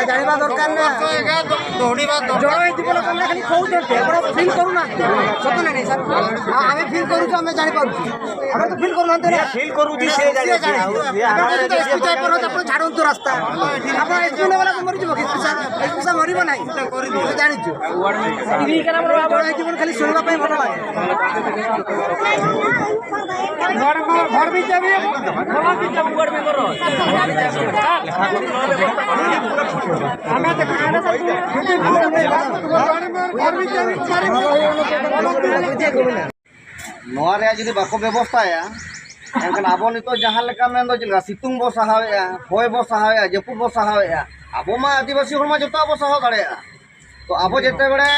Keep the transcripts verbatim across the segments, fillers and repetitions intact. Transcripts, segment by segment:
ଜାଣିବା ଦରକାର ନା। ଜଣେ ଜୀବନ କଲେ ଖାଲି କହୁଛନ୍ତି, ଆପଣ ଫିଲ୍ କରୁନାହାନ୍ତି। ସତ ନା ନାଇଁ ସାର୍? ଆ-, ଆମେ ଫିଲ୍ କରୁଛୁ, ଆମେ ଜାଣିପାରୁଛୁ। ଆମେ ତ ଫିଲ୍ କରୁନାହାନ୍ତି ନା। ଫିଲ୍ କରୁଛି, ସେ ସିଏ ଜାଣିଛି। ଜାଣିଛି। ଆଉ ସିଏ ଆପଣ ଯଦି ଏସ୍ ପି ସାର୍ ପେପର ଅଛି, ଆପଣ ଛାଡ଼ନ୍ତୁ ରାସ୍ତା। ଆପଣ ଏସ୍ ପି ନେବାଲା ମରିଯିବ କି? S P sir, S P sir ମରିବ ନାହିଁ। ଆମେ ଜାଣିଛୁ। ଜଣେ ଜୀବନ ଖାଲି ଶୁଣିବା ପାଇଁ ଭଲ ଲାଗେ। ᱱᱚᱣᱟ ᱨᱮᱭᱟᱜ ᱡᱩᱫᱤ ᱵᱟᱠᱚ ᱵᱮᱵᱚᱥᱛᱷᱟᱭᱟ, ᱮᱱᱠᱷᱟᱱ ᱟᱵᱚ ᱱᱤᱛᱚᱜ ᱡᱟᱦᱟᱸ ᱞᱮᱠᱟ ᱢᱮᱱᱫᱚ ᱪᱮᱫ ᱞᱮᱠᱟ ᱥᱤᱛᱩᱝ ᱵᱚ ᱥᱟᱦᱟᱣᱮᱫᱼᱟ, ᱦᱚᱭ ᱵᱚ ᱥᱟᱦᱟᱣᱮᱫᱼᱟ, ᱡᱟᱹᱯᱩᱫ ᱵᱚ ᱥᱟᱦᱟᱣᱮᱫᱼᱟ, ᱟᱵᱚ ᱢᱟ ᱟᱹᱫᱤᱵᱟᱹᱥᱤ ᱦᱚᱲ ᱢᱟ ᱡᱚᱛᱚᱣᱟᱜ ᱵᱚ ᱥᱟᱦᱟᱣ ᱫᱟᱲᱮᱭᱟᱜᱼᱟ᱾ ᱛᱚ ᱟᱵᱚ ᱡᱮᱛᱮ ᱵᱮᱲᱮ,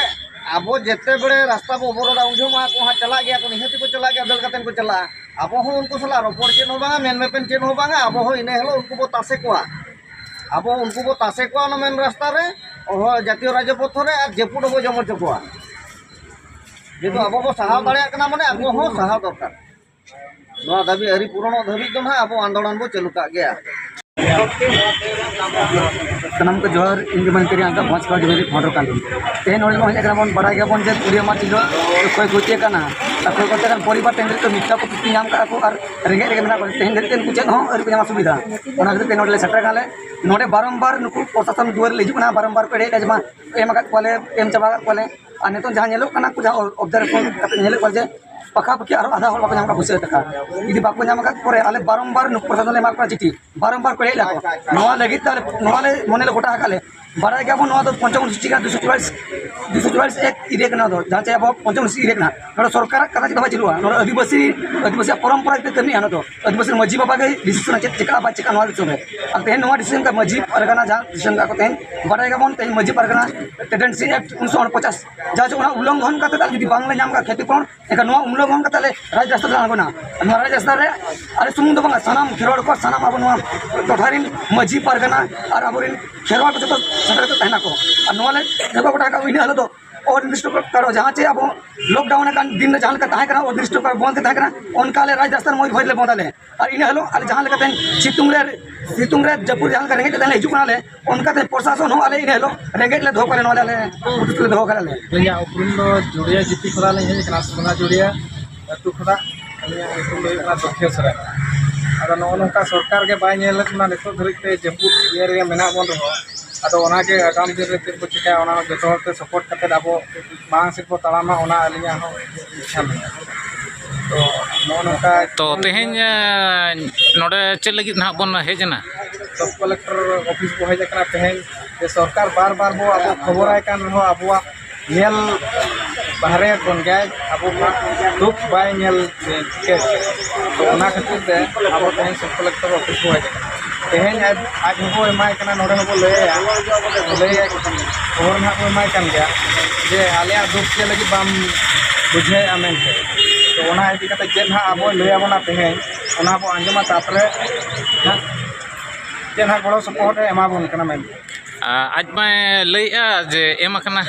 ᱟᱵᱚ ᱡᱮᱛᱮ ᱵᱮᱲᱮ ᱨᱟᱥᱛᱟ ᱵᱚ ᱚᱵᱚᱨᱳᱫᱟ, ᱩᱱ ᱡᱚᱦᱚᱜ ᱢᱟ ᱟᱠᱚ ᱦᱟᱸᱜ ᱪᱟᱞᱟᱜ ᱜᱮᱭᱟ ᱠᱚ, ᱱᱤᱦᱟᱹᱛ ᱜᱮᱠᱚ ᱪᱟᱞᱟᱜᱼᱟ᱾ ᱟᱵᱚ ᱦᱚᱸ ᱩᱱᱠᱩ ᱥᱟᱞᱟᱜ ᱨᱚᱯᱚᱲ ᱪᱮᱫ ᱦᱚᱸ ᱵᱟᱝᱟ, ᱢᱮᱱ ᱢᱮᱯᱮᱱ ᱪᱮᱫ ᱦᱚᱸ ᱵᱟᱝᱟ, ᱟᱵᱚ ᱦᱚᱸ ᱤᱱᱟᱹ ᱦᱤᱞᱳᱜ ᱩᱱᱠᱩ ᱵᱚ ᱛᱟᱥᱮ ᱠᱚᱣᱟ᱾ ᱟᱵᱚ ᱩᱱᱠᱩ ᱵᱚ ᱛᱟᱥᱮ ᱠᱚᱣᱟ ᱚᱱᱟ ᱢᱮᱱ ᱨᱟᱥᱛᱟ ᱨᱮ, ᱚᱦᱚ, ᱡᱟᱛᱤᱭᱚ ᱨᱟᱡᱽᱯᱚᱛᱷ ᱨᱮ, ᱟᱨ ᱡᱟᱹᱯᱩᱫ ᱦᱚᱸᱵᱚ ᱡᱚᱢ ᱦᱚᱪᱚ ᱠᱚᱣᱟ᱾ ᱡᱮᱦᱮᱛᱩ ᱟᱵᱚ ᱵᱚ ᱥᱟᱦᱟᱣ ᱫᱟᱲᱮᱭᱟᱜ ᱠᱟᱱᱟ, ᱢᱟᱱᱮ ᱟᱠᱚ ᱦᱚᱸ ᱥᱟᱦᱟᱣ ᱫᱚᱨᱠᱟᱨ᱾ ᱱᱚᱣᱟ ᱫᱟᱹᱵᱤ ᱟᱹᱣᱨᱤ ᱯᱩᱨᱚᱱᱚᱜ ᱫᱷᱟᱹᱵᱤᱡ ᱫᱚ ᱱᱟᱦᱟᱜ ᱟᱵᱚ ᱟᱱᱫᱳᱞᱚᱱ ᱵᱚ ᱪᱟᱹᱞᱩ ᱠᱟᱜ ᱜᱮᱭᱟ᱾ ᱥᱟᱱᱟᱢ ᱠᱚ ᱡᱚᱦᱟᱨ, ᱤᱧ ᱜᱮ ᱢᱟᱹᱱ ᱠᱟᱹᱨᱤ ᱟᱝᱠᱟ ᱵᱷᱚᱸᱡᱽ ᱠᱚᱲᱟ ᱡᱩᱢᱤ ᱨᱤᱱᱤᱡ ᱯᱷᱟᱣᱩᱱᱰᱟᱨ ᱠᱟᱱ ᱜᱤᱭᱟᱹᱧ᱾ ᱛᱮᱦᱮᱧ ᱱᱚᱰᱮ ᱵᱚᱱ ᱦᱮᱡ ᱟᱠᱟᱱᱟ ᱵᱚᱱ, ᱵᱟᱲᱟᱭ ᱜᱮᱭᱟᱵᱚᱱ ᱡᱮ ᱠᱩᱲᱤᱭᱟᱹ ᱢᱟᱨᱪ ᱦᱤᱞᱳᱜ ᱚᱠᱚᱭ ᱜᱚᱡᱮ ᱠᱟᱱᱟ, ᱚᱠᱚᱭ ᱜᱚᱡᱮ ᱠᱟᱱ ᱯᱚᱨᱤᱵᱟᱨ ᱛᱮᱦᱮᱧ ᱫᱷᱟᱹᱨᱤᱡ ᱛᱮ ᱢᱤᱫᱴᱟ ᱠᱚ ᱠᱤᱥᱛᱤ ᱧᱟᱢ ᱠᱟᱜᱼᱟ ᱠᱚ ᱟᱨ ᱨᱮᱸᱜᱮᱡ ᱨᱮᱜᱮ ᱢᱮᱱᱟᱜ ᱠᱚᱣᱟ᱾ ᱛᱮᱦᱮᱧ ᱫᱷᱟᱹᱨᱤᱡ ᱛᱮ ᱩᱱᱠᱩ ᱪᱮᱫ ᱦᱚᱸ ᱟᱹᱣᱨᱤ ᱠᱚ ᱧᱟᱢᱟ ᱥᱩᱵᱤᱫᱷᱟ᱾ ᱚᱱᱟ ᱠᱷᱟᱹᱛᱤᱨ ᱛᱮ ᱱᱚᱰᱮ ᱞᱮ ᱥᱮᱴᱮᱨ ᱠᱟᱱᱟᱞᱮ᱾ ᱱᱚᱰᱮ ᱵᱟᱨᱚᱢᱵᱟᱨ ᱱᱩᱠᱩ ᱯᱨᱚᱥᱟᱥᱚᱱ ᱫᱩᱣᱟᱹᱨ ᱞᱮ ᱦᱤᱡᱩᱜ ᱠᱟᱱᱟ, ᱵᱟᱨᱚᱢᱵᱟᱨ ᱠᱚ ᱮᱲᱮᱭᱮᱫᱼᱟ ᱡᱮ ᱵᱟᱝ ᱮᱢ ᱟᱠᱟᱫ ᱠᱚᱣᱟᱞᱮ, ᱮᱢ ᱪᱟᱵᱟ ᱟᱠᱟᱫ ᱠᱚᱣᱟᱞᱮ᱾ ᱟᱨ ᱱᱤᱛᱚᱝ ᱡᱟᱦᱟᱸ ᱧᱮᱞᱚᱜ ᱠᱟᱱᱟ, ᱡᱟᱦᱟᱸ observation ᱠᱟᱛᱮ ᱧᱮᱞᱚᱜ ᱠᱟᱱᱟ ᱡᱮ ᱯᱟᱠᱟ ᱯᱟᱠᱤ ᱟᱨᱦᱚᱸ ᱟᱫᱷᱟ ᱦᱚᱲ ᱵᱟᱠᱚ ᱧᱟᱢ ᱠᱟᱜ ᱯᱩᱭᱥᱟᱹ ᱴᱟᱠᱟ᱾ ᱡᱩᱫᱤ ᱵᱟᱠᱚ ᱧᱟᱢ ᱟᱠᱟᱫ ᱯᱚᱨᱮ ᱟᱞᱮ ᱵᱟᱨᱚᱢᱵᱟᱨ ᱱᱩᱠᱩ ᱯᱨᱚᱥᱟᱥᱚᱱ ᱞᱮ ᱮᱢᱟ ᱠᱚ ᱠᱟᱱᱟ ᱪᱤᱴᱷᱤ, ᱵᱟᱨᱚᱢᱵᱟᱨ ᱠᱚ ᱦᱮᱡ ᱞᱮᱱᱟ ᱠᱚ᱾ ᱱᱚᱣᱟ ᱞᱟᱹᱜᱤᱫ ᱛᱮ ᱟᱞᱮ, ᱱᱚᱣᱟ ᱞᱮ ᱢᱚᱱᱮ ᱞᱮ ᱜᱚᱴᱟ ᱟᱠᱟᱫ ᱞᱮ, ᱵᱟᱲᱟᱭ ᱜᱮᱭᱟᱵᱚᱱ ᱱᱚᱣᱟ ᱫᱚ ᱯᱚᱧᱪᱚᱢ ᱚᱱᱩᱥᱩᱪᱤ ᱠᱟᱱᱟ, ᱫᱩᱥᱚ ᱪᱩᱣᱟᱞᱤᱥ, ᱫᱩᱥᱚ ᱪᱩᱣᱟᱞᱤᱥ ᱮᱠ ᱤᱨᱮ ᱠᱟᱱᱟ, ᱫᱚ ᱡᱟᱦᱟᱸ ᱪᱮ ᱟᱵᱚ ᱯᱚᱧᱪᱚᱢ ᱚᱱᱩᱥᱩᱪᱤ ᱤᱨᱮ ᱠᱟᱱᱟ᱾ ᱱᱚᱰᱮ ᱥᱚᱨᱠᱟᱨᱟᱜ ᱠᱟᱛᱷᱟ ᱪᱮᱫ ᱦᱚᱸ ᱵᱟᱭ ᱪᱟᱹᱞᱩᱜᱼᱟ, ᱱᱚᱰᱮ ᱟᱹᱫᱤᱵᱟᱹᱥᱤ, ᱟᱹᱫᱤᱵᱟᱹᱥᱤᱭᱟᱜ ᱯᱚᱨᱚᱢᱯᱚᱨᱟ ᱜᱮ ᱠᱟᱹᱢᱤᱜᱼᱟ᱾ ᱱᱚᱣᱟ ᱫᱚ ᱟᱹᱫᱤᱵᱟᱹᱥᱤ ᱢᱟᱹᱡᱷᱤ ᱵᱟᱵᱟ ᱜᱮ decision ᱟ ᱪᱮᱫ ᱪᱮᱠᱟᱜᱼᱟ ᱵᱟᱭ ᱪᱮᱠᱟᱜᱼᱟ ᱱᱚᱣᱟ ᱫᱤᱥᱚᱢ ᱨᱮ᱾ ᱟᱨ ᱛᱮᱦᱮᱧ ᱱᱚᱣᱟ decision ᱠᱟᱱᱟ, ᱢᱟᱹᱡᱷᱤ ᱯᱟᱨᱜᱟᱱᱟ ᱡᱟᱦᱟᱸ decision ᱠᱟᱜ ᱠᱚ ᱛᱮᱦᱮᱧ, ᱵᱟᱰᱟᱭ ᱜᱮᱭᱟᱵᱚᱱ ᱛᱮᱦᱮᱧ ᱢᱟᱹᱡᱷᱤ ᱯᱟᱨᱜᱟᱱᱟ tendency act ᱩᱱᱤᱥᱥᱚ ᱩᱱᱯᱚᱪᱟᱥ, ᱡᱟᱦᱟᱸ ᱪᱮ ᱚᱱᱟ ᱩᱞᱞᱚᱝᱜᱷᱚᱱ ᱠᱟᱛᱮ ᱟᱨ ᱡᱩᱫᱤ ᱵᱟᱝᱞᱮ ᱧᱟᱢ ᱠᱟᱜ ᱠᱷᱚᱛᱤᱯᱩᱨᱚᱱ, ᱮᱱᱠᱷᱟᱱ ᱱᱚᱣᱟ ᱩᱞᱞᱚᱝᱜᱷᱚᱱ ᱠᱟᱛᱮ ᱟᱞᱮ ᱨᱟᱡᱽ ᱨᱟᱥᱛᱟ ᱨᱮᱞᱮ ᱟᱬᱜᱚᱱᱟ᱾ ᱱᱚᱣᱟ ᱨᱟᱡᱽ ᱨᱟᱥᱛᱟ ᱨᱮ ᱟᱞᱮ ᱥᱩᱢᱩᱝ ᱫᱚ ᱵᱟᱝᱟ, ᱥᱟᱱᱟᱢ ᱠᱷᱮᱨᱣᱟᱲ ᱠᱚ, ᱥᱟᱱᱟᱢ ᱟᱵᱚ ᱱᱚᱣᱟ ᱴᱚᱴᱷᱟ ᱨᱤᱱ ᱢᱟᱹᱡᱷᱤ ᱯᱟᱨᱜᱟᱱᱟ ᱟᱨ ᱟᱵᱚᱨᱤᱱ ᱠᱷᱮᱨᱣᱟᱲ ᱠᱚ ᱡᱚᱛᱚ ᱥᱮᱴᱮᱨ ᱠᱟᱛᱮ ᱛᱟᱦᱮᱱᱟ ᱠᱚ᱾ ᱟᱨ ᱱᱚᱣᱟ ᱞᱮ ᱜᱷᱮᱨᱣᱟ ᱜᱚᱴᱟ ᱠᱟᱜᱼᱟ, ᱤᱱᱟᱹ ᱦᱤᱞᱳᱜ ᱫᱚ ᱚᱱᱤᱨᱫᱤᱥᱴᱚ ᱠᱟᱞ, ᱡᱟᱦᱟᱸ ᱪᱮ ᱟᱵᱚ ᱞᱚᱠᱰᱟᱣᱩᱱ ᱟᱠᱟᱱ ᱫᱤᱱ ᱨᱮ ᱡᱟᱦᱟᱸ ᱞᱮᱠᱟ ᱛᱟᱦᱮᱸ ᱠᱟᱱᱟ, ᱚᱱᱤᱨᱫᱤᱥᱴᱚ ᱠᱟᱞ ᱵᱚᱱᱫ ᱜᱮ ᱛᱟᱦᱮᱸ ᱠᱟᱱᱟ, ᱚᱱᱠᱟ ᱟᱞᱮ ᱨᱟᱡᱽ ᱨᱟᱥᱛᱟ ᱨᱮ ᱢᱚᱡᱽ ᱞᱮ ᱵᱚᱱᱫ ᱟᱞᱮ᱾ ᱟᱨ ᱤᱱᱟᱹ ᱦᱤᱞᱳᱜ ᱟᱞᱮ ᱡᱟᱦᱟᱸ ᱞᱮᱠᱟᱛᱮ ᱥᱤᱛᱩᱝ ᱨᱮ, ᱥᱤᱛᱩᱝ ᱨᱮ, ᱡᱟᱹᱯᱩᱫ ᱡᱟᱦᱟᱸ ᱞᱮᱠᱟ ᱨᱮᱸᱜᱮᱡ ᱠᱟᱛᱮ ᱞᱮ ᱦᱤᱡᱩᱜ ᱠᱟᱱᱟᱞᱮ, ᱚᱱᱠᱟᱛᱮ ᱯᱨᱚᱥᱟᱥᱚᱱ ᱦᱚᱸ ᱟᱞᱮ ᱤᱱᱟᱹ ᱦᱤᱞᱳᱜ ᱨᱮᱸᱜᱮᱡ ᱞᱮ ᱫᱚᱦᱚ ᱠᱟᱜ ᱞᱮ, ᱱᱚᱣᱟ ᱞᱮ, ᱟᱞᱮ ᱱᱚᱴᱤᱥ ᱞᱮ ᱫᱚᱦᱚ ᱠᱟᱜ ᱞᱮ᱾ ᱟᱹᱞᱤᱧᱟᱜ ᱩᱯᱨᱩᱢ ᱫᱚ ᱡᱩᱲᱤᱭᱟ ᱡᱤᱯᱤ ᱠᱷᱚᱱᱟᱜ ᱞᱤᱧ ᱦᱮᱡ ᱟᱠᱟᱱᱟ, ᱥᱳᱱᱟ ᱡᱩᱲᱤᱭᱟ ᱟᱹᱛᱩ ᱠᱷᱚᱱᱟᱜ᱾ ᱟᱹᱞᱤᱧᱟᱜ ᱧᱩᱛᱩᱢ ᱫᱚ ᱦᱩᱭᱩᱜ ᱠᱟᱱᱟ ᱫᱚᱠᱷᱮᱥ ᱥᱚᱨᱮᱱ᱾ ᱟᱫᱚ ᱱᱚᱜᱼᱚ ᱱᱚᱝᱠᱟ ᱥᱚᱨᱠᱟᱨ ᱜᱮ ᱵᱟᱭ ᱧᱮᱞᱮᱫ ᱵᱚᱱᱟ, ᱱᱤᱛᱚᱜ ᱫᱷᱟᱹᱨᱤᱡ ᱛᱮ ᱡᱟᱹᱯᱩᱫ ᱤᱭᱟᱹ ᱨᱮᱜᱮ ᱢᱮᱱᱟᱜ ᱵᱚᱱ ᱨᱮᱦᱚᱸ, ᱟᱫᱚ ᱚᱱᱟᱜᱮ ᱟᱜᱟᱢ ᱫᱤᱱ ᱨᱮ ᱪᱮᱫ ᱵᱚ ᱪᱤᱠᱟᱹᱭᱟ, ᱚᱱᱟ ᱦᱚᱸ ᱡᱚᱛᱚ ᱦᱚᱲ ᱛᱮ ᱥᱟᱯᱳᱨᱴ ᱠᱟᱛᱮᱫ ᱟᱵᱚ ᱢᱟᱲᱟᱝ ᱥᱮᱫ ᱵᱚ ᱛᱟᱲᱟᱢᱟ, ᱚᱱᱟ ᱟᱹᱞᱤᱧᱟᱜ ᱦᱚᱸ ᱤᱪᱪᱷᱟ ᱢᱮᱱᱟᱜᱼᱟ᱾ ᱛᱚ ᱱᱚᱜᱼᱚ ᱱᱚᱝᱠᱟ᱾ ᱛᱚ ᱛᱮᱦᱮᱧ, ᱮ, ᱱᱚᱰᱮ ᱪᱮᱫ ᱞᱟᱹᱜᱤᱫ ᱱᱟᱦᱟᱜ ᱵᱚᱱ ᱦᱮᱡ ᱮᱱᱟ? ᱥᱟᱵ ᱠᱚᱞᱮᱠᱴᱚᱨ ᱚᱯᱷᱤᱥ ᱵᱚ ᱦᱮᱡ ᱟᱠᱟᱱᱟ ᱛᱮᱦᱮᱧ, ᱡᱮ ᱥᱚᱨᱠᱟᱨ ᱵᱟᱨ ᱵᱟᱨ ᱵᱚ ᱟᱵᱚ ᱠᱷᱚᱵᱚᱨᱟᱭ ᱠᱟᱱ ᱨᱮᱦᱚᱸ ᱟᱵᱚᱣᱟᱜ ᱧᱮᱞ ᱵᱟᱦᱨᱮ ᱠᱷᱚᱱ ᱜᱮ ᱟᱵᱚ ᱠᱚᱣᱟᱜ ᱫᱩᱠ ᱵᱟᱭ ᱧᱮᱞ ᱴᱷᱤᱠᱟᱹᱭᱮᱫ ᱛᱮ, ᱛᱚ ᱚᱱᱟ ᱠᱷᱟᱹᱛᱤᱨ ᱛᱮ ᱟᱵᱚ ᱛᱮᱦᱮᱧ ᱥᱟᱵ ᱠᱚᱞᱮᱠᱴᱚᱨ ᱚᱯᱷᱤᱥ ᱵᱚ ᱦᱮᱡ ᱟᱠᱟᱱᱟ᱾ ᱛᱮᱦᱮᱧ ᱟᱡ, ᱟᱡ ᱦᱚᱸᱵᱚ ᱮᱢᱟᱭ ᱠᱟᱱᱟ, ᱱᱚᱰᱮ ᱦᱚᱸᱵᱚ ᱞᱟᱹᱭᱟᱭᱟ, ᱞᱟᱹᱭᱟᱭ, ᱠᱷᱚᱵᱚᱨ ᱱᱟᱦᱟᱜ ᱵᱚ ᱮᱢᱟᱭ ᱠᱟᱱ ᱜᱮᱭᱟ ᱡᱮ ᱟᱞᱮᱭᱟᱜ ᱫᱩᱠ ᱪᱮᱫ ᱞᱟᱹᱜᱤᱫ ᱵᱟᱢ ᱵᱩᱡᱷᱟᱹᱣᱮᱫᱼᱟ ᱢᱮᱱᱛᱮ᱾ ᱛᱚ ᱚᱱᱟ ᱤᱫᱤ ᱠᱟᱛᱮ ᱪᱮᱫ ᱱᱟᱦᱟᱜ ᱟᱵᱚᱭ ᱞᱟᱹᱭ ᱟᱵᱚᱱᱟ ᱛᱮᱦᱮᱧ, ᱚᱱᱟ ᱵᱚ ᱟᱸᱡᱚᱢᱟ, ᱛᱟᱨᱯᱚᱨᱮ ᱱᱟᱦᱟᱜ ᱪᱮᱫ ᱱᱟᱦᱟᱜ ᱜᱚᱲᱚ ᱥᱚᱯᱚᱦᱚᱫ ᱮ ᱮᱢᱟᱵᱚᱱ ᱠᱟᱱᱟ ᱢᱮᱱᱛᱮ᱾ ᱟ-, ᱟᱡ ᱢᱟᱭ ᱞᱟᱹᱭᱮᱜᱼᱟ ᱡᱮ ᱮᱢ ᱟᱠᱟᱱᱟ᱾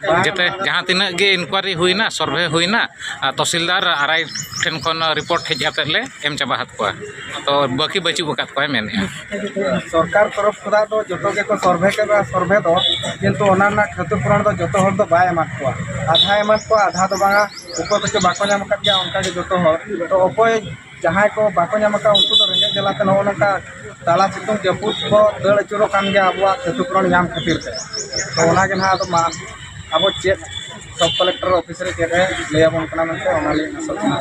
ᱵᱟᱝ᱾ ᱡᱮᱛᱮ ᱡᱟᱦᱟᱸ ᱛᱤᱱᱟᱹᱜ ᱜᱮ ᱤᱱᱠᱩᱣᱟᱨᱤ ᱦᱩᱭᱱᱟ, ᱥᱚᱨᱵᱷᱮ ᱦᱩᱭᱱᱟ, ᱟᱨ ᱛᱚᱦᱥᱤᱞᱫᱟᱨ ᱟᱨ ᱟᱭ ᱴᱷᱮᱱ ᱠᱷᱚᱱ ᱨᱤᱯᱳᱨᱴ ᱦᱮᱡ ᱠᱟᱛᱮᱫ ᱞᱮ ᱮᱢ ᱪᱟᱵᱟ ᱟᱫ ᱠᱚᱣᱟ᱾ ᱛᱚ ᱵᱟᱹᱠᱤ ᱵᱟᱹᱪᱩᱜ ᱟᱠᱟᱫ ᱠᱚᱣᱟᱭ ᱢᱮᱱᱮᱫᱼᱟ᱾ ᱥᱚᱨᱠᱟᱨ ᱛᱚᱨᱚᱯ ᱠᱷᱚᱱᱟᱜ ᱫᱚ ᱡᱚᱛᱚ ᱜᱮᱠᱚ ᱥᱚᱨᱵᱷᱮ ᱠᱮᱫᱟ, ᱥᱚᱨᱵᱷᱮ ᱫᱚ, ᱠᱤᱱᱛᱩ ᱚᱱᱟ ᱨᱮᱱᱟᱜ ᱠᱷᱚᱛᱤᱯᱩᱨᱚᱱ ᱫᱚ ᱡᱚᱛᱚ ᱦᱚᱲ ᱫᱚ ᱵᱟᱭ ᱮᱢᱟᱫ ᱠᱚᱣᱟ᱾ ᱟᱫᱷᱟᱭ ᱮᱢᱟᱫ ᱠᱚᱣᱟ, ᱟᱫᱷᱟ ᱫᱚ ᱵᱟᱝᱟ, ᱚᱠᱚᱭ ᱠᱚᱪᱚ ᱵᱟᱠᱚ ᱧᱟᱢ ᱟᱠᱟᱫ ᱜᱮᱭᱟ, ᱚᱱᱠᱟ ᱜᱮ ᱡᱚᱛᱚ ᱦᱚᱲ᱾ ᱛᱚ ᱚᱠᱚᱭ ᱡᱟᱦᱟᱸᱭ ᱠᱚ ᱵᱟᱠᱚ ᱧᱟᱢ ᱟᱠᱟᱫ, ᱩᱱᱠᱩ ᱫᱚ ᱨᱮᱸᱜᱮᱡ ᱡᱟᱞᱟᱛᱮ ᱱᱚᱜᱼᱚ ᱱᱚᱝᱠᱟ ᱛᱟᱞᱟ ᱥᱤᱛᱩᱝ ᱡᱟᱹᱯᱩᱫ ᱠᱚ ᱫᱟᱹᱲ ᱟᱹᱪᱩᱨᱚᱜ ᱠᱟᱱ ᱜᱮᱭᱟ ᱟᱵᱚᱣᱟᱜ ᱠᱷᱚᱛᱤᱯᱩᱨᱚᱱ ᱧᱟᱢ ᱠᱷᱟᱹᱛᱤᱨ ᱛᱮ᱾ ᱛᱚ ᱚᱱᱟᱜᱮ ᱱᱟᱦᱟᱜ ᱟᱫᱚ ᱢᱟ ᱟᱵᱚ ᱪᱮᱫ ᱥᱟᱵ ᱠᱚᱞᱮᱠᱴᱚᱨ ᱚᱯᱷᱤᱥ ᱨᱮ ᱪᱮᱫ ᱮ ᱞᱟᱹᱭ ᱟᱵᱚᱱ ᱠᱟᱱᱟ ᱢᱮᱱᱛᱮ, ᱚᱱᱟ ᱞᱟᱹᱜᱤᱫ ᱟᱥᱚᱜ ᱠᱟᱱᱟ᱾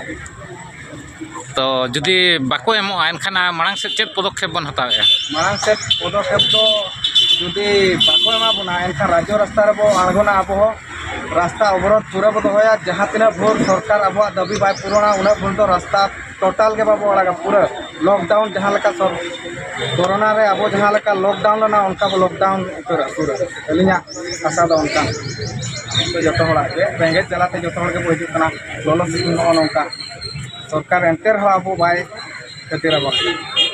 ᱛᱚ ᱡᱩᱫᱤ ᱵᱟᱠᱚ ᱮᱢᱚᱜᱼᱟ, ᱮᱱᱠᱷᱟᱱ ᱢᱟᱲᱟᱝ ᱥᱮᱫ ᱪᱮᱫ ᱯᱚᱫᱚᱠᱷᱮᱯ ᱵᱚᱱ ᱦᱟᱛᱟᱣᱮᱫᱼᱟ? ᱢᱟᱲᱟᱝ ᱥᱮᱫ ᱯᱚᱫᱚᱠᱷᱮᱯ ᱫᱚ ᱡᱩᱫᱤ ᱵᱟᱠᱚ ᱮᱢᱟ ᱵᱚᱱᱟ, ᱮᱱᱠᱷᱟᱱ ᱨᱟᱡᱽᱡᱚ ᱨᱟᱥᱛᱟ ᱨᱮᱵᱚ ᱟᱬᱜᱚᱱᱟ ᱟᱵᱚ ᱦᱚᱸ᱾ ᱨᱟᱥᱛᱟ ᱚᱵᱚᱨᱳᱫᱷ ᱯᱩᱨᱟᱹ ᱵᱚ ᱫᱚᱦᱚᱭᱟ, ᱡᱟᱦᱟᱸ ᱛᱤᱱᱟᱹᱜ ᱵᱷᱳᱨ ᱥᱚᱨᱠᱟᱨ ᱟᱵᱚᱣᱟᱜ ᱫᱟᱹᱵᱤ ᱵᱟᱭ ᱯᱩᱨᱚᱱᱟ, ᱩᱱᱟᱹᱜ ᱵᱷᱳᱨ ᱫᱚ ᱨᱟᱥᱛᱟ ᱴᱳᱴᱟᱞ ᱜᱮ ᱵᱟᱵᱚ ᱟᱲᱟᱜᱟ, ᱯᱩᱨᱟᱹ ᱞᱚᱠᱰᱟᱣᱩᱱ ᱡᱟᱦᱟᱸ ᱞᱮᱠᱟ ᱥᱚᱨ-, ᱠᱳᱨᱳᱱᱟ ᱨᱮ ᱟᱵᱚ ᱡᱟᱦᱟᱸ ᱞᱮᱠᱟ ᱞᱚᱠᱰᱟᱣᱩᱱ ᱞᱮᱱᱟ, ᱚᱱᱠᱟ ᱵᱚ ᱞᱚᱠᱰᱟᱣᱩᱱ ᱩᱛᱟᱹᱨᱟ ᱯᱩᱨᱟᱹ᱾ ᱟᱹᱞᱤᱧᱟᱜ ᱟᱥᱟ ᱫᱚ ᱚᱱᱠᱟ, ᱡᱚᱛᱚ ᱦᱚᱲᱟᱜ ᱜᱮ, ᱨᱮᱸᱜᱮᱡ ᱡᱟᱞᱟᱛᱮ ᱡᱚᱛᱚ ᱦᱚᱲ ᱜᱮᱵᱚ ᱦᱤᱡᱩᱜ ᱠᱟᱱᱟ, ᱞᱚᱞᱚ ᱥᱤᱛᱩᱝ ᱱᱚᱜᱼᱚ ᱱᱚᱝᱠᱟ, ᱥᱚᱨᱠᱟᱨ ᱮᱱᱛᱮ ᱨᱮᱦᱚᱸ ᱟᱵᱚ ᱵᱟᱭ ᱠᱷᱟᱹᱛᱤᱨ ᱟᱵᱚᱱ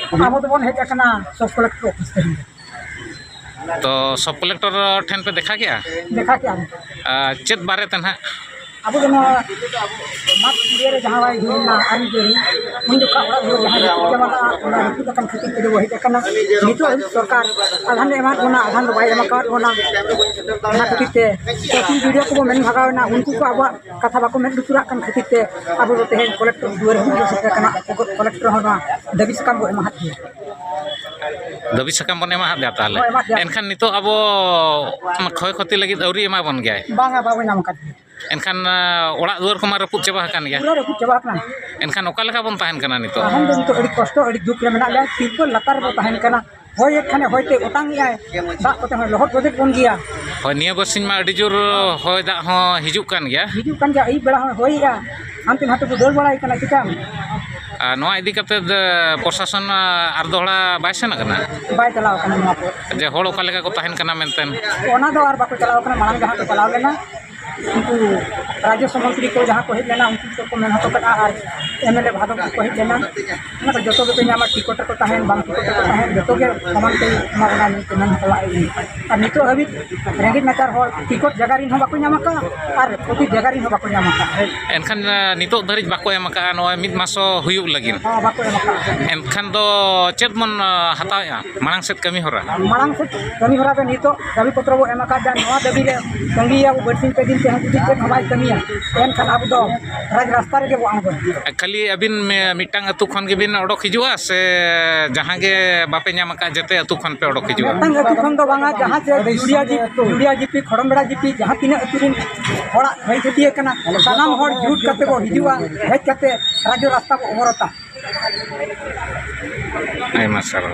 ᱠᱟᱱᱟ᱾ ᱟᱵᱚ ᱫᱚᱵᱚᱱ ᱦᱮᱡ ᱟᱠᱟᱱᱟ ᱥᱟᱵ ᱠᱚᱞᱮᱠᱴᱚᱨ ᱚᱯᱷᱤᱥ ᱛᱮ᱾ ᱛᱚ ᱥᱚᱵ ᱠᱚᱞᱮᱠᱴᱚᱨ ᱴᱷᱮᱱ ᱯᱮ ᱫᱮᱠᱷᱟ ᱠᱮᱜᱼᱟ? ᱫᱮᱠᱷᱟ ᱠᱮᱜᱼᱟ᱾ ᱟᱨ ᱪᱮᱫ ᱵᱟᱨᱮ ᱛᱮ ᱱᱟᱦᱟᱜ? ᱟᱵᱚ ᱫᱚ ᱱᱚᱣᱟ ᱢᱟᱜᱽ ᱤᱭᱟᱹ ᱨᱮ ᱡᱟᱦᱟᱸ ᱦᱩᱭ ᱞᱮᱱᱟ ᱟᱹᱨᱤ ᱡᱟᱹᱨᱤ, ᱩᱱ ᱡᱚᱠᱷᱟ ᱚᱲᱟᱜ ᱫᱩᱣᱟᱹᱨ ᱡᱟᱦᱟᱸ ᱨᱟᱹᱯᱩᱫ ᱪᱟᱵᱟ ᱞᱮᱱᱟ, ᱚᱱᱟ ᱨᱟᱹᱯᱩᱫ ᱟᱠᱟᱱ ᱠᱷᱟᱹᱛᱤᱨ ᱛᱮᱜᱮ ᱵᱚ ᱦᱮᱡ ᱟᱠᱟᱱᱟ᱾ ᱱᱤᱛᱚᱜ ᱦᱟᱹᱵᱤᱡ ᱥᱚᱨᱠᱟᱨ ᱟᱫᱷᱟᱱ ᱮ ᱮᱢᱟᱫ ᱵᱚᱱᱟ, ᱟᱫᱷᱟᱱ ᱫᱚ ᱵᱟᱭ ᱮᱢ ᱟᱠᱟᱫ ᱵᱚᱱᱟ᱾ ᱚᱱᱟ ᱠᱷᱟᱹᱛᱤᱨ ᱛᱮ ᱥᱳᱥᱟᱞ ᱢᱤᱰᱤᱭᱟ ᱠᱚᱵᱚ ᱢᱮᱱ ᱵᱷᱟᱜᱟᱣ ᱮᱱᱟ, ᱩᱱᱠᱩ ᱠᱚ ᱟᱵᱚᱣᱟᱜ ᱠᱟᱛᱷᱟ ᱵᱟᱠᱚ ᱢᱮᱱ ᱞᱩᱛᱩᱨᱟᱜ ᱠᱟᱱ ᱠᱷᱟᱹᱛᱤᱨ ᱛᱮ ᱟᱵᱚ ᱫᱚ ᱛᱮᱦᱮᱧ ᱠᱚᱞᱮᱠᱴᱚᱨ ᱫᱩᱣᱟᱹᱨ ᱦᱟᱹᱵᱤᱡ ᱵᱚ ᱥᱮᱴᱮᱨ ᱟᱠᱟᱱᱟ᱾ ᱠᱚᱞᱮᱠᱴᱚᱨ ᱦᱚᱸ ᱱᱚᱣᱟ ᱫᱟᱹᱵᱤ ᱥᱟᱠᱟᱢ ᱵᱚ ᱮᱢᱟ ᱦᱟᱫ ᱜᱮᱭᱟ᱾ ᱫᱟᱹᱵᱤ ᱥᱟᱠᱟᱢ ᱵᱚᱱ ᱮᱢᱟ ᱦᱟᱫ ᱜᱮᱭᱟ ᱛᱟᱦᱚᱞᱮ? ᱦᱳᱭ, ᱮᱢᱟ ᱦᱟᱫ ᱜᱮᱭᱟ᱾ ᱮᱱᱠᱷᱟᱱ ᱱᱤᱛᱚᱜ ᱟᱵᱚ ᱠᱷᱚᱭ ᱠᱷᱚᱛᱤ ᱞᱟᱹᱜᱤᱫ ᱟᱹᱣᱨᱤ ᱮᱢᱟ ᱵᱚᱱ ᱜᱮᱭᱟᱭ? ᱵᱟᱝᱟ, ᱵᱟᱵᱚ ᱧᱟᱢ ᱟᱠᱟᱫ ᱜᱮᱭᱟ᱾ ᱮᱱᱠᱷᱟᱱ, ᱟ, ᱚᱲᱟᱜ ᱫᱩᱣᱟᱹᱨ ᱠᱚᱢᱟ ᱨᱟᱹᱯᱩᱫ ᱪᱟᱵᱟ ᱟᱠᱟᱱ ᱜᱮᱭᱟ᱾ ᱯᱩᱨᱟᱹ ᱨᱟᱹᱯᱩᱫ ᱪᱟᱵᱟ ᱟᱠᱟᱱᱟ᱾ ᱮᱱᱠᱷᱟᱱ ᱚᱠᱟ ᱞᱮᱠᱟ ᱵᱚᱱ ᱛᱟᱦᱮᱱ ᱠᱟᱱᱟ ᱱᱤᱛᱚᱜ? ᱛᱟᱦᱮᱱ ᱫᱚ ᱱᱤᱛᱚᱜ ᱟᱹᱰᱤ ᱠᱚᱥᱴᱚ, ᱟᱹᱰᱤ ᱫᱩᱠ ᱨᱮ ᱢᱮᱱᱟᱜ ᱞᱮᱭᱟ᱾ ᱛᱤᱨᱯᱚᱞ ᱞᱟᱛᱟᱨ ᱨᱮᱵᱚ ᱛᱟᱦᱮᱱ ᱠᱟᱱᱟ᱾ ᱦᱚᱭᱮᱫ ᱠᱷᱟᱱᱮ ᱦᱚᱭ ᱛᱮ ᱚᱴᱟᱝ ᱮᱜᱼᱟᱭ, ᱫᱟᱜ ᱠᱚᱛᱮ ᱦᱚᱸ ᱞᱚᱦᱚᱫ ᱜᱚᱫᱮᱫ ᱵᱚᱱ ᱜᱮᱭᱟ᱾ ᱦᱳᱭ, ᱱᱤᱭᱟᱹ ᱵᱟᱨᱥᱤᱧ ᱢᱟ ᱟᱹᱰᱤ ᱡᱳᱨ ᱦᱚᱭ ᱫᱟᱜ ᱦᱚᱸ ᱦᱤᱡᱩᱜ ᱠᱟᱱ ᱜᱮᱭᱟ᱾ ᱦᱤᱡᱩᱜ ᱠᱟᱱ ᱜᱮᱭᱟ, ᱟᱹᱭᱩᱵ ᱵᱮᱲᱟ ᱦᱚᱸ ᱦᱚᱭᱮᱜᱼᱟ, ᱦᱟᱱᱛᱮ ᱱᱟᱛᱮ ᱠᱚ ᱫᱟᱹᱲ ᱵᱟᱲᱟᱭ ᱠᱟᱱᱟ᱾ ᱪᱤᱠᱟᱹᱢ? ᱟᱨ ᱱᱚᱣᱟ ᱤᱫᱤ ᱠᱟᱛᱮ ᱫᱚ ᱯᱨᱚᱥᱟᱥᱚᱱ ᱟᱨ ᱫᱚᱦᱲᱟ ᱵᱟᱭ ᱥᱮᱱ ᱟᱠᱟᱱᱟ? ᱵᱟᱭ ᱪᱟᱞᱟᱣ ᱟᱠᱟᱱᱟ ᱱᱚᱣᱟ ᱠᱚ᱾ ᱡᱮ ᱦᱚᱲ ᱚᱠᱟ ᱞᱮᱠᱟ ᱠᱚ ᱛᱟᱦᱮᱱ ᱠᱟᱱᱟ ᱢᱮᱱᱛᱮ? ᱚᱱᱟ ᱫᱚ ᱟᱨ ᱵᱟᱠᱚ ᱪᱟᱞᱟᱣ ᱟᱠᱟᱱᱟ, ᱢᱟᱲᱟᱝ ᱡᱟᱦᱟᱸ ᱠᱚ ᱪᱟᱞᱟᱣ ᱞᱮᱱᱟ᱾ ᱩᱱᱠᱩ ᱨᱟᱡᱽᱡᱚ ᱢᱚᱱᱛᱨᱤ ᱠᱚ ᱡᱟᱦᱟᱸ ᱠᱚ ᱦᱮᱡ ᱞᱮᱱᱟ, ᱩᱱᱠᱩ ᱠᱚᱠᱚ ᱢᱮᱱ ᱦᱚᱴᱚ ᱠᱟᱫᱟ, ᱟᱨ ᱮᱢ ᱮᱞ ᱮ ᱵᱷᱟᱫᱚᱵ ᱠᱚᱠᱚ ᱦᱮᱡ ᱞᱮᱱᱟ, ᱚᱱᱟ ᱠᱚ ᱡᱚᱛᱚ ᱜᱮᱯᱮ ᱧᱟᱢᱟ, ᱴᱤᱠᱚᱴ ᱨᱮᱠᱚ ᱛᱟᱦᱮᱱ, ᱵᱟᱝ ᱴᱤᱠᱚᱴ ᱨᱮᱠᱚ ᱛᱟᱦᱮᱱ, ᱡᱚᱛᱚ ᱜᱮ ᱥᱚᱢᱟᱱ ᱛᱮ ᱮᱢᱟ ᱵᱚᱱᱟ ᱢᱮᱱᱛᱮ ᱢᱮᱱ ᱦᱚᱴᱚ ᱞᱟᱜ ᱟᱹᱧ᱾ ᱟᱨ ᱱᱤᱛᱚᱜ ᱦᱟᱹᱵᱤᱡ ᱨᱮᱸᱜᱮᱡ ᱱᱟᱪᱟᱨ ᱦᱚᱲ ᱴᱤᱠᱚᱴ ᱡᱟᱭᱜᱟ ᱨᱮᱱ ᱦᱚᱸ ᱵᱟᱠᱚ ᱧᱟᱢ ᱟᱠᱟᱫᱼᱟ, ᱟᱨ ᱯᱨᱚᱛᱤ ᱡᱟᱭᱜᱟ ᱨᱮᱱ ᱦᱚᱸ ᱵᱟᱠᱚ ᱧᱟᱢ ᱟᱠᱟᱫᱼᱟ᱾ ᱮᱱᱠᱷᱟᱱ, ᱟ, ᱱᱤᱛᱚᱜ ᱫᱷᱟᱹᱨᱤᱡ ᱵᱟᱠᱚ ᱮᱢ ᱟᱠᱟᱫᱼᱟ, ᱱᱚᱜᱼᱚᱭ ᱢᱤᱫ ᱢᱟᱥ ᱦᱚᱸ ᱦᱩᱭᱩᱜ ᱞᱟᱹᱜᱤᱫ᱾ ᱦᱚᱸ, ᱵᱟᱠᱚ ᱮᱢ ᱟᱠᱟᱫᱼᱟ᱾ ᱮᱱᱠᱷᱟᱱ ᱫᱚ ᱪᱮᱫ ᱵᱚᱱ, ᱟ, ᱦᱟᱛᱟᱣᱮᱫᱼᱟ ᱢᱟᱲᱟᱝ ᱥᱮᱫ ᱠᱟᱹᱢᱤ ᱦᱚᱨᱟ? ᱢᱟᱲᱟᱝ ᱥᱮᱫ ᱠᱟᱹᱢᱤ ᱦᱚᱨᱟ ᱫᱚ ᱱᱤᱛᱚᱜ ᱫᱟᱹᱵᱤ ᱯᱚᱛᱨᱚ ᱵᱚ ᱮᱢ ᱟᱠᱟᱫᱟ, ᱱᱚᱣᱟ ᱫᱟᱹᱵᱤ ᱨᱮ ᱛᱟᱺᱜᱤᱭᱟᱵᱚ ᱵᱟᱨᱥᱤᱧ ᱯᱮ ᱫᱤᱱ ᱛᱮ ᱦᱚᱸ ᱡᱩᱫᱤ ᱪᱮᱫ ᱦᱚᱸ ᱵᱟᱭ ᱠᱟᱹᱢᱤᱭᱟ, ᱮᱱᱠᱷᱟᱱ ᱟᱵᱚ ᱫᱚ ᱨᱟᱡᱽ ᱨᱟᱥᱛᱟ ᱨᱮᱜᱮ ᱵᱚ ᱟᱬᱜᱚᱱᱟ᱾ ᱠᱷᱟᱹᱞᱤ ᱟᱹᱵᱤᱱ ᱢᱤ-, ᱢᱤᱫᱴᱟᱝ ᱟᱹᱛᱩ ᱠᱷᱚᱱ ᱜᱮᱵᱤᱱ ᱚᱰᱚᱠ ᱦᱤᱡᱩᱜᱼᱟ ᱥᱮ ᱡᱟᱦᱟᱸ ᱜᱮ ᱵᱟᱯᱮ ᱧᱟᱢ ᱟᱠᱟᱫ ᱡᱮᱛᱮ ᱟᱹᱛᱩ ᱠᱷᱚᱱ ᱯᱮ ᱚᱰᱚᱠ ᱦᱤᱡᱩᱜᱼᱟ? ᱢᱤᱫᱴᱟᱝ ᱟᱹᱛᱩ ᱠᱷᱚᱱ ᱫᱚ ᱵᱟᱝᱟ, ᱡᱟᱦᱟᱸ ᱡᱮ ᱡᱩᱲᱤᱭᱟ ᱡᱤ-, ᱡᱩᱲᱤᱭᱟ ᱡᱤᱯᱤ, ᱠᱷᱚᱲᱚᱢᱵᱮᱲᱟ ᱡᱤᱯᱤ, ᱡᱟᱦᱟᱸ ᱛᱤᱱᱟᱹᱜ ᱟᱹᱛᱩ ᱨᱮᱱ ᱦᱚᱲᱟᱜ ᱦᱟᱹᱭ ᱠᱷᱟᱹᱴᱤᱭᱟᱹ ᱠᱟᱱᱟ, ᱥᱟᱱᱟᱢ ᱦᱚᱲ ᱡᱩᱴ ᱠᱟᱛᱮ ᱵᱚ ᱦᱤᱡᱩᱜᱼᱟ, ᱦᱮᱡ ᱠᱟᱛᱮ ᱨᱟᱡᱽ ᱨᱟᱥᱛᱟ ᱵᱚ ᱚᱵᱚᱨᱚᱛᱟ᱾ ᱟᱭᱢᱟ ᱥᱟᱨᱦᱟᱣ᱾